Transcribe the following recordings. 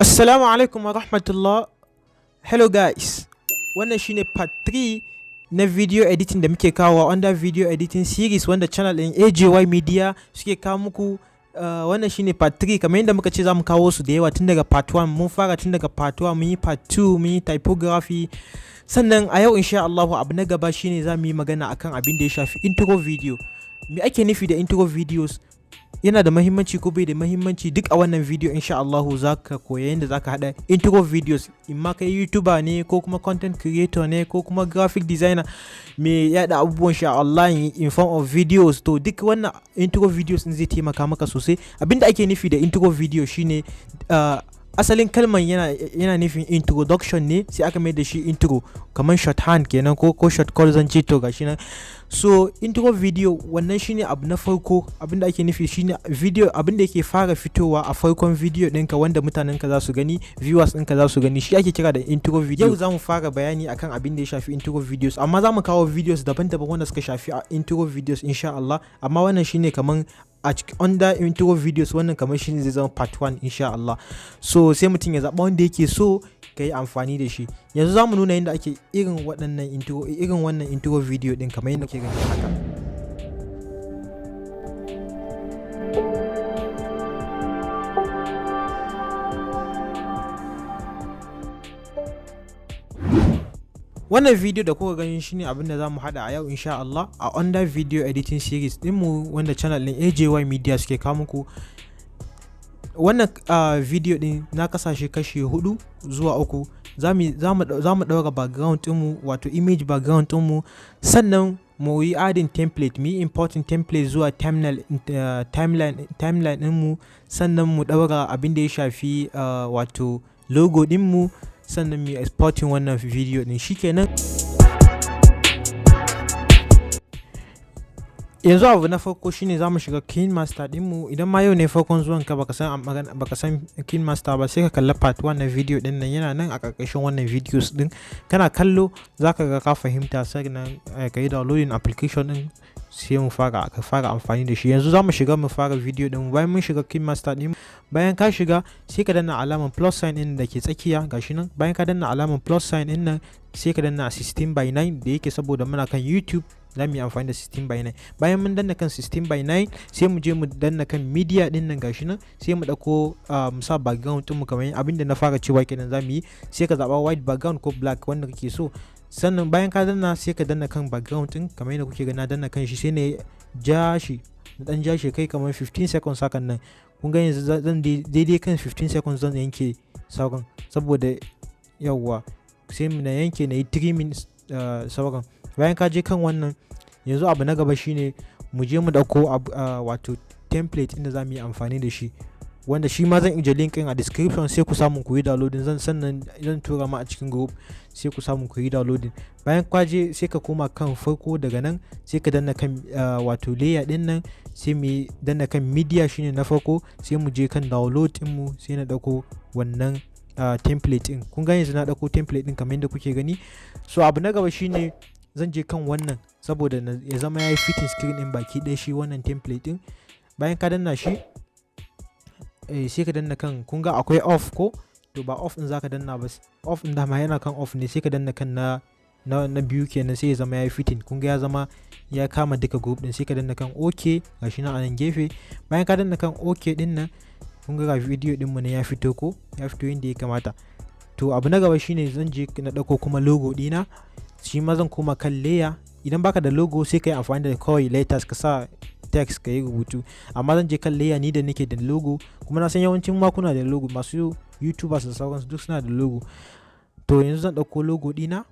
Assalamu alaikum wa rahmatullah. Hello guys. Wannan shine part 3 na video editing da muke kawo under video editing series wanda channel ɗin AJY Media suke kawo muku. Wannan shine part 3. Kamar yadda muka ce za mu kawo su da yawa tun daga part 1. Mun fara tun daga part 1, mun yi part 2, mun yi typography. Sannan a yau, insha Allahu, abu na gaba shine za mu yi magana akan abin da ya shafi intro video. Me ake nufi da intro videos? Yana da mahimmanci ko bai da mahimmanci? Duk a wannan video, insha Allahu, za ka koya yadda za ka haɗa intro videos, in ma kai YouTuber ne, ko kuma content creator ne, ko kuma graphic designer mai yada abubuwan shi a online in form of videos. To, duk wannan intro videos din zai taimaka maka sosai. Abinda ake nufi da intro video shine asalin kalman yana nufin introduction ne, sai aka mai da shi intro, kamar shorthand kenan, ko shortcut zan ce. To, gashi nan. So intro video, wannan shine abu na farko. Abinda ake nufi shine video, abinda yake fara fitowa a farkon video ɗinka, wanda mutanen ka za su gani, viewers ɗinka za su gani, shi ake kira da intro video. Yau za mu fara bayani akan abin da ya shafi intro videos, amma za mu kawo videos daban-daban wanda suka shafi intro videos, insha Allah. Amma wannan shine kaman a cikin under intro videos, wannan kamar shine zai zama part 1, insha Allah. So sai mutum ya zaɓa wanda yake so ka yi amfani da shi. Yanzu za mu nuna yadda ake irin waɗannan intro, irin wannan intro video ɗin, kamar yadda kuke gani haka. Wannan video da kuka gani shine abin da zamu hada a yau, insha Allah, a under video editing series dinmu wanda channel din AJY Media suke kawo muku. Wannan video din na kasashe kashi hudu zuwa uku. Za mu daura background dinmu, wato image background dinmu, sannan mu yi adding template, mu yi importing template zuwa timeline dinmu, sannan mu daura abin da ya shafi wato logo dinmu, sannan mu yi exporting wannan video din. Shikenan. Yanzu abu na farko shine za mu shiga KineMaster dinmu. Idan ma yau ne farkon zuwan ka, baka san KineMaster ba, sai ka kalla part 1 na video din nan, yana nan a karkashin wannan videos din. Kana kallo zaka ga ka fahimta, sannan ka yi downloading application din, sai mu fara ka fara amfani da shi. Yanzu za mu shiga mu fara video din. Bayan mun shiga KineMaster din, bayan ka shiga, sai ka danna alamar plus sign din da ke tsakiya, gashi nan. Bayan ka danna alamar plus sign din nan, sai ka danna 16 by 9. Da yake saboda muna kan YouTube, za mu yi amfani da 16 by 9. Bayan mun danna kan 16 by 9, sai mu je mu danna kan media din nan, gashi nan. Sai mu dauko mu sa background din mu, kamar abin da na fara cewa kenan za mu yi. Sai ka zaba white background ko black, wanda kake so. Sannan bayan ka danna, sai ka danna kan background din, kamar yadda kuke gana danna kan shi. Sai ne ja shi, na dan ja shi kai kamar 15 seconds hakan nan. Kun ga yanzu zan daidai kan 15 seconds zan yanke sauran, saboda yawwa, sai mu na yanke na yi 3 minutes sauran. Bayan ka je kan wannan, yanzu abu na gaba shine mu je mu dauko wato template inda za mu yi amfani da shi, wanda shi ma zan ije link a description, sai ku samu ku yi downloading. Zan sannan zan tura ma a cikin group, sai ku samu ku yi downloading. Bayan ka je, sai ka koma kan farko. Daga nan sai ka danna kan wato layer din nan, sai mu danna kan media, shine na farko. Sai mu je kan download din mu, sai na dauko wannan template din. Kun ga yanzu na dauko template din, kamar yadda kuke gani. So abu na gaba shine zan je kan wannan, saboda ya zama ya yi fitting screen din baki ɗaya, shi wannan template din. Bayan ka danna shi, sai ka danna kan, kun ga akwai off ko? To, ba off din zaka danna ba, off din dama yana kan off ne. Sai ka danna kan na biyu kenan, sai ya zama ya yi fitting. Kun ga ya zama ya kama duka group din. Sai ka danna kan OK, gashi nan a nan gefe. Bayan ka danna kan OK din nan, kun ga video din mu ne ya fito ko? Ya fito yadda ya kamata. To, abu na gaba shine zan je na dauko kuma logo dina. Shi ma zan koma kan layer. Idan baka da logo, sai ka yi amfani da kawai letters, ka sa text, ka yi rubutu. Amma zan je kan layer, ni da nake da logo, kuma na san yawancin ma kuna da logo, masu YouTubers da sauransu duk suna da logo. To, yanzu zan dauko logo dina.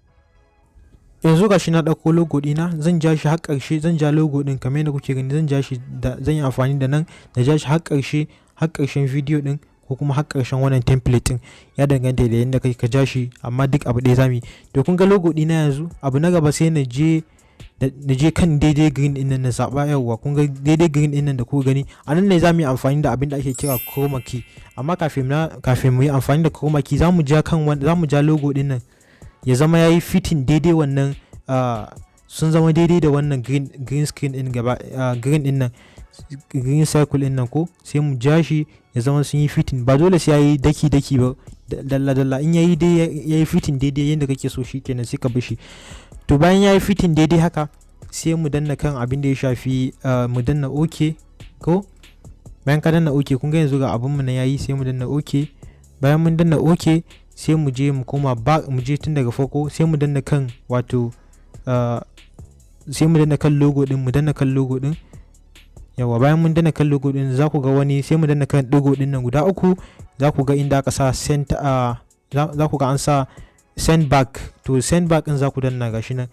Yanzu gashi na dauko logo dina, zan ja shi har karshe. Zan ja logo din kamar yadda kuke gani. Zan ja shi da zan yi amfani da nan da ja shi har karshe, har karshen video din, ko kuma har karshen wannan template din, ya danganta da yadda kai ka ja shi, amma duk abu ɗaya zamu yi. To, kun ga logo dina. Yanzu abu na gaba, sai na je kan daidai green din nan na zaba. Yawwa, kun ga daidai green din nan da kuka gani, a nan ne za mu yi amfani da abin da ake kira chroma key. Amma kafin mu yi amfani da chroma key, za mu ja logo din nan ya zama yayi fitting daidai wannan, sun zama daidai da wannan green screen din gaba, green din nan. Green circle din nan ko, sai mu ja shi ya zama sun yi fitting. Ba dole sai yayi daki daki ba, dalla dalla. In yayi dai, yayi fitting daidai yadda kake so, shikenan, sai ka bar shi. To, bayan yayi fitting daidai haka, sai mu danna kan abin da ya shafi, mu danna OK ko. Bayan ka danna OK, kun ga yanzu ga abin mu na yayi, sai mu danna OK. Bayan mun danna OK, sai mu je mu koma back, mu je tun daga farko, sai mu danna kan, wato sai mu danna kan logo din, mu danna kan logo din. Yawa, bayan mun danna kan logo din, za ku ga wani, sai mu danna kan digo din nan guda uku. Za ku ga inda aka sa send, za ku ga an sa send back. To, send back din za ku danna, gashi nan.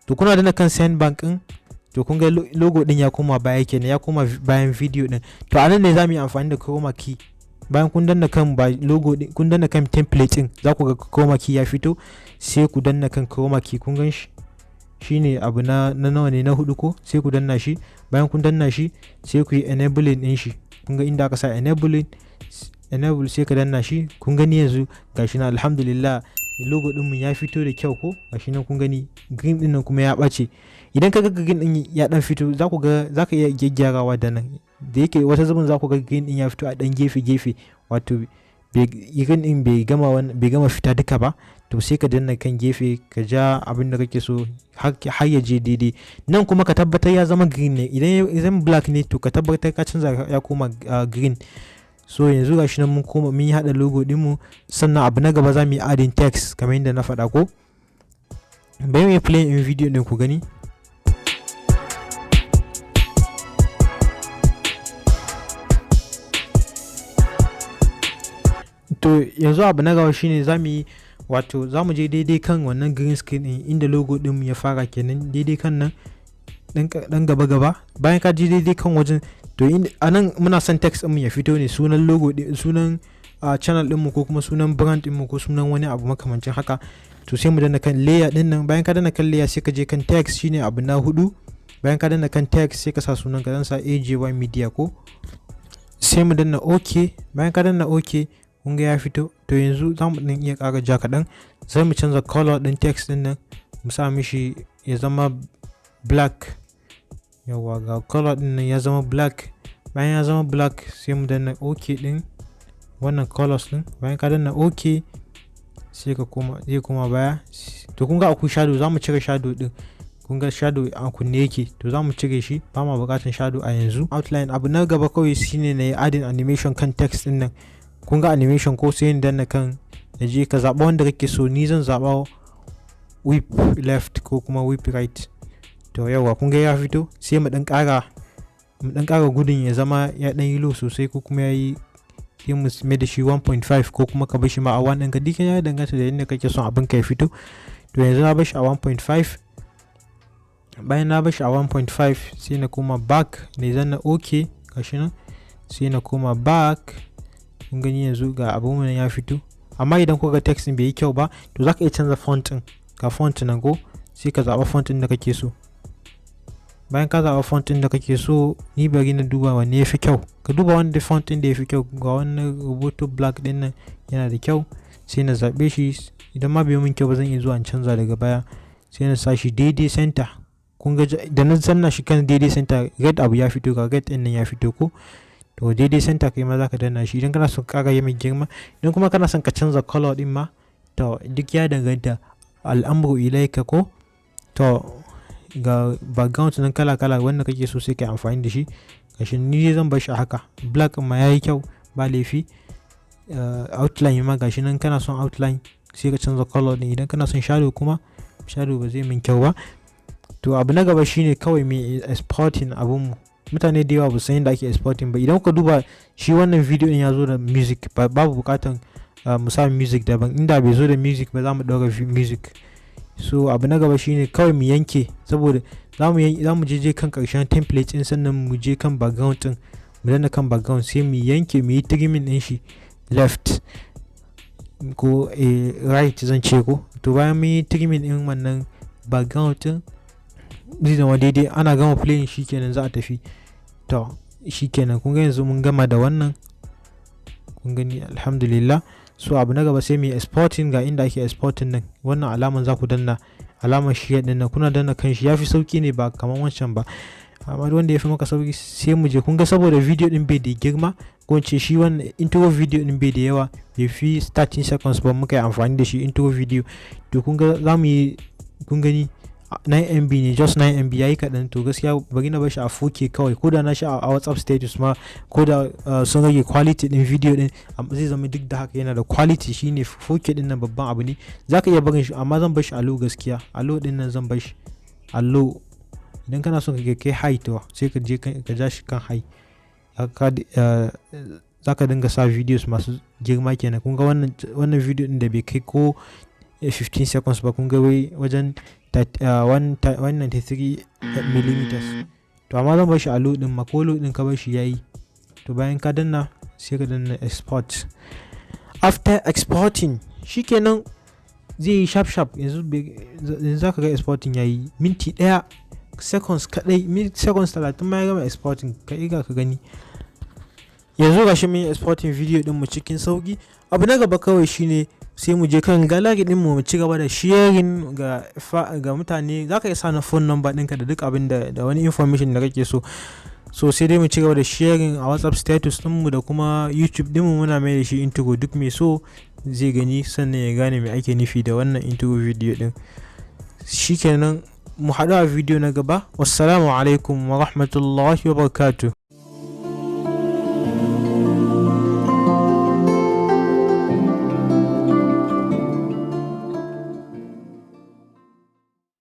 To, kuna danna kan send back din, to kun ga logo din ya koma baya kenan, ya koma bayan video din. To, anan ne za mu yi amfani da chroma key. Bayan kun danna kan ba logo din, kun danna kan template din, za ku ga chroma key ya fito, sai ku danna kan chroma key. Kun gan shi, shine abu na nawa ne? Na hudu ko? Sai ku danna shi. Bayan kun danna shi, sai ku yi enabling din shi. Kun ga inda aka sa enabling, enable, sai ka danna shi. Kun gani yanzu gashi na, alhamdulillah, logo din mu ya fito da kyau ko? Gashi nan, kun gani, green din nan kuma ya bace. Idan ka ga green din ya dan fito, za ku ga za ka iya gyaggyarawa da nan. Da yake wata zubin za ku ga green din ya fito a dan gefe gefe, wato green din bai gama fita duka ba. To, sai ka danna kan gefe, ka ja abin da kake so har ya je daidai nan. Kuma ka tabbatar ya zama green ne. Idan black ne, to ka tabbatar ka canza ya koma green. So yanzu gashi nan mun koma mun yi hada logo dinmu. Sannan abu na gaba, za mu yi adding text kamar yadda na faɗa ko. Bari mu yi play in video din ku gani. To, yanzu abu na gaba shine za mu yi, wato za mu je daidai kan wannan green screen din inda logo din ya fara kenan, daidai kan nan dan gaba gaba. Bayan ka je daidai kan wajen, to a nan muna son text ɗin ya fito ne, sunan logo, sunan channel ɗinmu, ko kuma sunan brand ɗinmu, ko sunan wani abu makamancin haka. To, sai mu danna kan layer ɗin nan. Bayan ka danna kan layer, sai ka je kan text, shine abu na hudu. Bayan ka danna kan text, sai ka sa sunan ka. Zan sa AJY Media ko, sai mu danna OK. Bayan ka danna OK, kun ga ya fito. To, yanzu za mu ɗan iya ƙara ja kaɗan, sai mu canza color ɗin text ɗin nan, mu sa mishi ya zama black. Yawa, ga color ɗin nan ya zama black. Bayan ya zama black, sai mu danna OK ɗin wannan colors ɗin. Bayan ka danna OK, sai ka koma, zai koma baya. To, kun ga akwai shadow, za mu cire shadow ɗin. Kun ga shadow a kunne yake, to za mu cire shi, ba ma buƙatar shadow a yanzu. Outline, abu na gaba kawai shine na yi adding animation kan text ɗin nan. Kun ga animation ko? Sai in danna kan, na je ka zaɓa wanda kake so. Ni zan zaɓa wipe left ko kuma wipe right. To, yawa, kun ga ya fito. Sai mu ɗan ƙara gudun, ya zama ya ɗan yi low sosai, ko kuma ya yi, sai mu mai da shi 1.5, ko kuma ka bar shi ma a 1 ɗinka. Duk ya danganta da yadda kake son abin ka ya fito. To, yanzu na bar shi a 1.5. Bayan na bar shi a 1.5, sai na koma back ne, zan na OK, gashi nan, sai na koma back. Kun gani, yanzu ga abun nan ya fito. Amma idan kuka ga text din bai yi kyau ba, to zaka iya canza font din. Ga font nan ko, sai ka zaɓa font din da kake so. Bayan ka zaɓa font din da kake so, ni bari na duba wanne ya fi kyau. Ka duba wanda font din da ya fi kyau. Ga wannan rubutu black din nan yana da kyau, sai na zaɓe shi. Idan ma bai min kyau ba, zan iya zuwa in canza daga baya. Sai na sa shi daidai center. Kun ga da na zanna shi kan daidai center, red abu ya fito. Ga red din nan ya fito ko? To, daidai center kai ma zaka danna shi idan kana son ƙara yi mai girma. Idan kuma kana son ka canza color din ma, to duk ya danganta, al'amru ilaika ko. To, ga background nan kala kala, wanda kake so sai kai amfani da shi. Gashi, ni dai zan bar shi a haka, black ma yayi kyau, ba laifi. Outline ma gashi nan, kana son outline sai ka canza color din. Idan kana son shadow kuma, shadow ba zai min kyau ba. To, abu na gaba shine kawai mai exporting abun mu. Mutane da yawa ba san yadda ake exporting ba. Idan kuka duba shi, wannan video din ya zo da music, babu bukatan mu sa music daban. Inda bai zo da music ba, za mu ɗaura music. So abu na gaba shine kawai mu yanke, saboda za mu je kan karshen template din, sannan mu je kan background din, mu danna kan background, sai mu yanke, mu yi trimming din shi left ko right zan ce ko. To, bayan mun yi trimming din wannan background din, zai zama daidai. Ana gama playing, shikenan, za a tafi. To, shikenan, kun ga yanzu mun gama da wannan. Kun gani, alhamdulillah. So abu na gaba, sai mu yi exporting. Ga inda ake exporting nan, wannan alaman za ku danna, alamar shi din nan. Kuna danna kan shi, yafi sauki ne, ba kaman wancan ba. Amma duk wanda ya fi maka sauki, sai mu je. Kun ga saboda video din bai da girma, ko ce shi wannan intro video din bai da yawa, bai fi 13 seconds ba muka yi amfani da shi intro video. To kun ga za mu yi, kun gani 9 MB ne, just 9 MB, yayi kaɗan. To gaskiya bari na bashi a 4K kawai. Ko da na shi a WhatsApp status ma, ko da sun rage quality din video din, zai zama duk da haka yana da quality. Shine 4K din nan, babban abu ne. Zaka iya barin shi, amma zan bashi a low. Gaskiya a low din nan zan bashi a low. Idan kana son ka kai high, to sai ka je ka ja shi kan high, za ka dinga sa videos masu girma kenan. Kun ga wannan video din da bai kai ko 15 seconds ba, kun ga wai wajen 193 millimeters. To amma zan bar shi a low din ma, ko low din ka bar shi yayi. To bayan ka danna, sai ka danna export. After exporting, shikenan, zai yi sharp sharp. Yanzu za ka ga exporting yayi minti 1, seconds kadai, seconds 30 ma ya gama exporting. Ka iga ka gani, yanzu ga shi mun yi exporting video din mu cikin sauki. Abu na gaba kawai shine sai mu je kan gallery din mu, mu ci gaba da sharing ga mutane. Zaka iya sa na phone number ɗinka da duk abin da wani information da kake so. So sai dai mu ci gaba da sharing a WhatsApp status din mu da kuma YouTube din mu. Muna mai da shi intro, duk mai so zai gani, sannan ya gane me ake nufi da wannan intro video din. Shikenan, mu haɗu a video na gaba. Wassalamu alaikum wa rahmatullahi wa barakatuh.